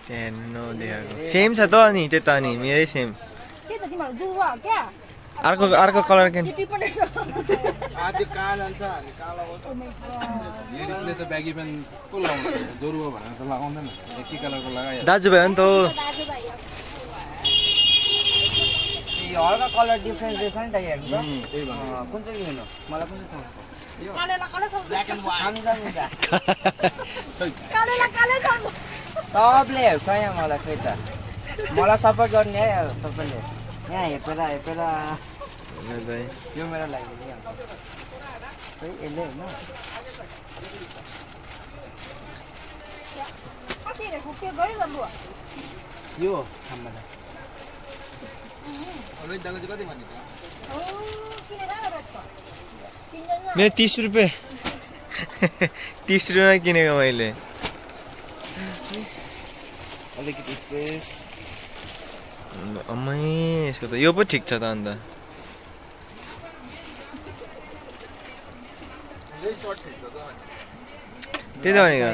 no देखाएको same छ त अनि त्यो त अनि मेरै सेम के त तिम्रो जुवा क्या अर्को कलर के टिपी पनि छ आदि कहाँ जान्छ अनि कालो लेडिसले त ब्यागी पेन को लाउँछ जोरुवा भनेर त लगाउँदैन एकै कलरको लगायो दाजुभाइ हो नि त दाजुभाइ यो हल्का कलर डिफरेन्स रहेछ नि त यहाँ त्यही भने कुन चाहिँ लिनु मलाई कुन चाहिँ कालेला काले छ ब्ल्याक एन्ड व्हाइट कालेला छ सबले हेर्छ यहाँ मलाई खै त मलाई सपोर्ट गर्ने है सबैले यहाँ हेपेर यो मेरो लागि खै यसले होइन कति रे के गरिरहनु यो हामीलाई अरे दाजु चाहिँ कति भन्नु ओ किन रहेछ मेरो 30 रुपैयाँ 30 रुपैयाँ किनेको मैले अलिकति स्पेस अम्मै यसको त यो पो ठिक छ त अन्त त्यही त भनेको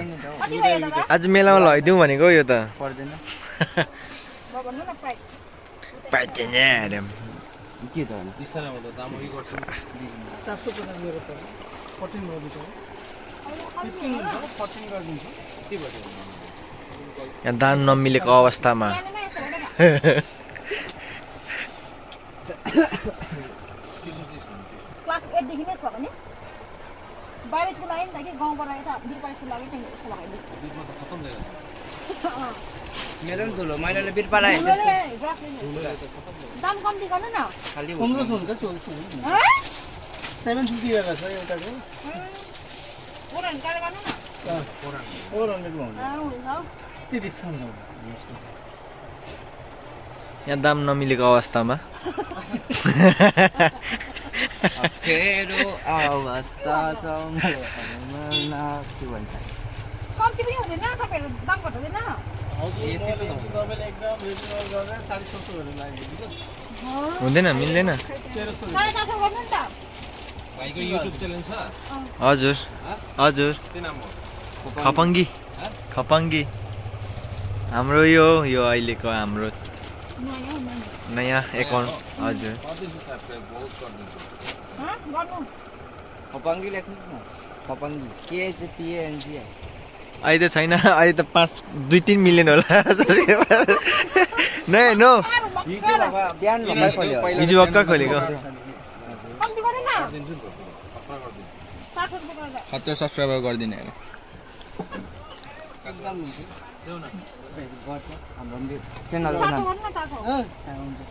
आज मेलामा लैदिउँ भनेको यो त पर्दैन भन्नु न प्राइस पाइँदैन आराम के त होइन दिसामा त दाम उही गर्छ 750 मेरो त 14 गरिदिन्छ 14 गरिदिन्छ के भयो यहाँ दाम नमिलेको अवस्थामा क्लास 8 देखि नै छ भने बाहिर स्कुल लाग्यो नि त कि गाउँबाट यता बिरपाडा स्कुल लाग्यो त्यही यसको लगाइदियो बिचमा त खतम भयो मेरो पनि ठुलो मैले बिरपाडा हेर्छु दाम कम्ती गर्नु न खाली 1500 हुन्छ 750 रहेछ एउटाको 400 काले गर्नु न 400 को हुन्छ के डिस्काउन्ट छ यहाँ दाम नमिलेको अवस्थामा तेरो अवस्था छ के भन्छ कम्ती पनि हुँदैन तपाईहरु दाम घटाउँदैन तपाईँले एकदम रिजनेबल गरेर 750 गरेर लगाइदिनु हुँदैन मिल्दैन 1300 450 गर्नु नि त भाइको युट्युब च्यानल छ हजुर हजुर के नाम हो खपङ्गी हाम्रो यो अहिलेको हाम्रो नयाँ एकाउन्ट हजुर खपङ्गी लेख्नुहोस् न खपङ्गी KHPANG अहिले त छैन अहिले त 2-3 मिलियन होला नै नो बिहान भर्खर खोल्यो हिजो भर्खर खोलेको कम्ती गर्नु न 60 रुपैयाँ गर्दा खतरा सब्स्क्राइबर गरिदिने हेर हाम्रो च्यानलको नाम गर्नु न ताको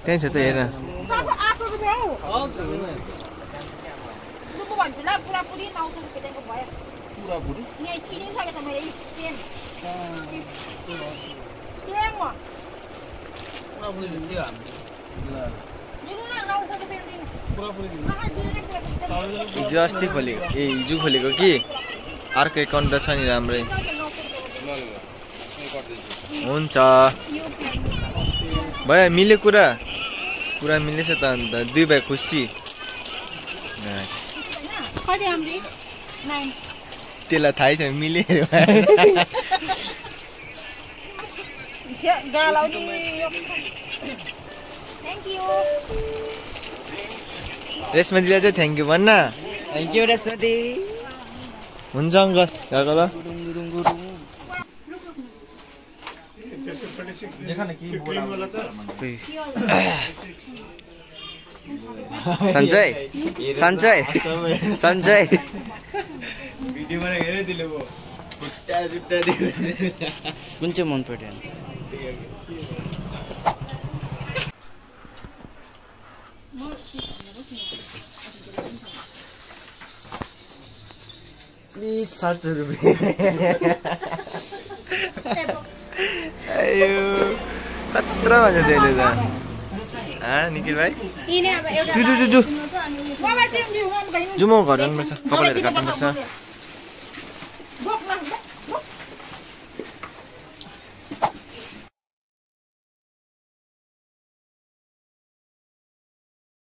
त्यही छ त हेर 800 रुपैयाँ हो लुको भन्छु ल पुरा पुरी 900 रुपैयाँ दिएको भयो पुरा पुरी यहाँ किनिसके त मैले पेन किनेँ म पुरा पुरी दिन्छ हामी दिनु न 900 रुपैयाँ दिनु पुरा पुरी दिन्छ हिजो अस्ति खोलेको हिजो खोलेको कि अर्को एकाउन्ट त छ नि राम्रै हुन्छ भयो मिल्यो कुरा मिलेछ त अन्त दुई भाइ खुसी त्यसलाई थाहै छ मिल्यो रेशमा दिदीलाई चाहिँ थ्याङ्क यू भन्न थ्याङ्क यू रेशमा दिदी हुन्छ अङ्कल गएको ल सञ्चय भिडियोमा हेरे दिले भो खुट्टा जुट्टा कुन चाहिँ मन पर्यो प्लिज 700 रुपैयाँ अयो खतरा भन्छ त्यसले त निखिल भाइ जु म घर जानुपर्छ कपालहरू काट्नुपर्छ